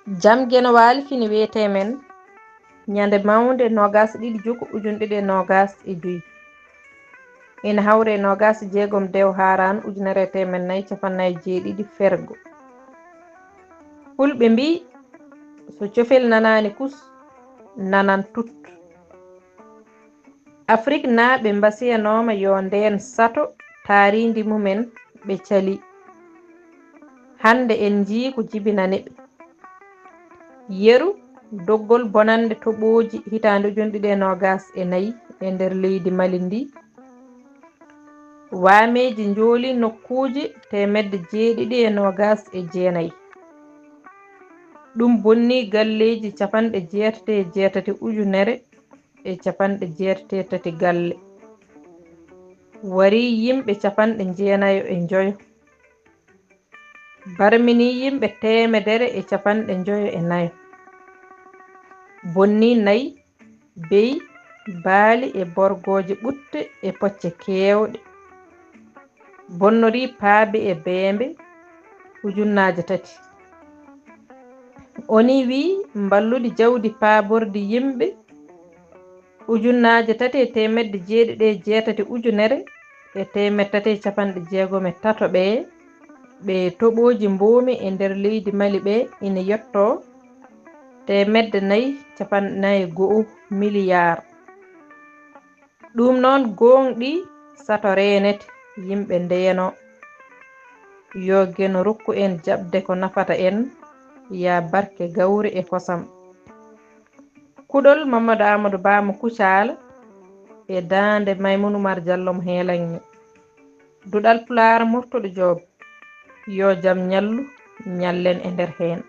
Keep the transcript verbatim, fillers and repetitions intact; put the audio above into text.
Jam Geno Waali fini wiyetee men ñande mawnde noogaas e ɗiɗi juko ujunɗe ɗiɗi e noogaas e joy. Ina hawre e noogaas e jeegom dew haaraan ujunere e teemen nayi capanɗe nayi e jeeɗiɗi fergo. Fulɓe mbii, so cofel nanaani kus, nanan tut. Afrik naaɓe mbasiyanooma yo ndeen sato taariindi mumen ɓe cali. Hannde en njii ko jibinani ɓe. Yeru, doggol bonannde toɓooji hitaande ujunɗe ɗiɗi e noogaas e nayi e nder leydi Mali ndi. Waameeji njooli nokkuuji teemedde jeeɗiɗi e noogaas e jeenayi. Ɗum bonni galleeji capanɗe jeetati e jeetati ujunere e capanɗe jeetati e tati galle. Warii yimɓe capanɗe jeenayo e njoyo. Barminii yimɓe teemedere e capanɗe njoyo e nayo. Bonnii nayi, beyi, baali e borgooje ɓutte e pocce keewɗe. Bonnorii paabe e beembe ujunnaaje tati. ONU wiyi mballudi jawdi paabordi yimɓe ujunnaaje tati e teemedde jeeɗiɗi e jeetati ujunere e teemedde tati e capanɗe jeegom e tato ɓee, ɓe toɓooji mboomi e nder leydi Mali ɓee ina yottoo teemedde nayi capanɗe nayi e go'o miliyaar. Ɗum noon gooŋɗii sato reenete, yimɓe ndeenoo. Yo Geno rokku en jaɓde ko nafata en, yaa barke gawri e kosam. Kuɗol Mamadou Amadou Ba mo Kucaala e daande Maymun Umar Jallo mo Heelaŋŋe. Duɗal Pulaar Murtuɗo Joob, yo jam ñallu, ñallen e nder heen.